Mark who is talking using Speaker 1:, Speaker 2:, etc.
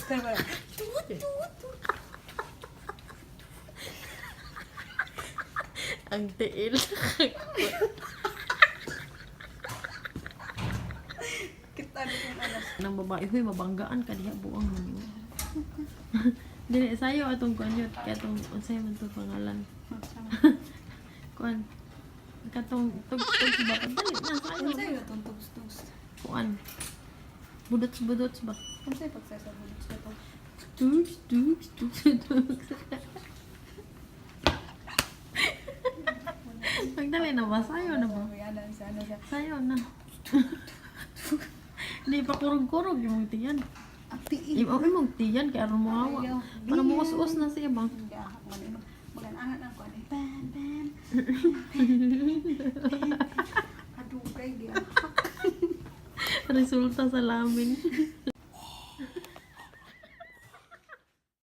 Speaker 1: Kaya tut tut tut.
Speaker 2: Ang tiil.
Speaker 1: Kita na kung ano.
Speaker 2: Nang babae, huy, mabanggaan ka diha, buang man yun. Dili, sayo atong kuan yun. Kaya atong, unsay man to pangalan. Kuan. Katong, tug tug ba? Dali na, sayo.
Speaker 1: Unsay na tong tugs tugs?
Speaker 2: Kuan. Budots, budots ba?
Speaker 1: Unsay pagsasabot sa to?
Speaker 2: Tugs, tugs, tugs, tugs. Magdali na ba? Sayo na ba?
Speaker 1: Sana siya.
Speaker 2: Sayo na. Hindi pa kurog-kurog yung tiyan.
Speaker 1: Ang tiil.
Speaker 2: Yung imong tiyan kay aron mo awa.
Speaker 1: Ayaw.
Speaker 2: Para mo us na siya ba?
Speaker 1: Hindi ah, maganangan ang kuan. Bam bam. Adugay di ah.
Speaker 2: Resulta sa lamin.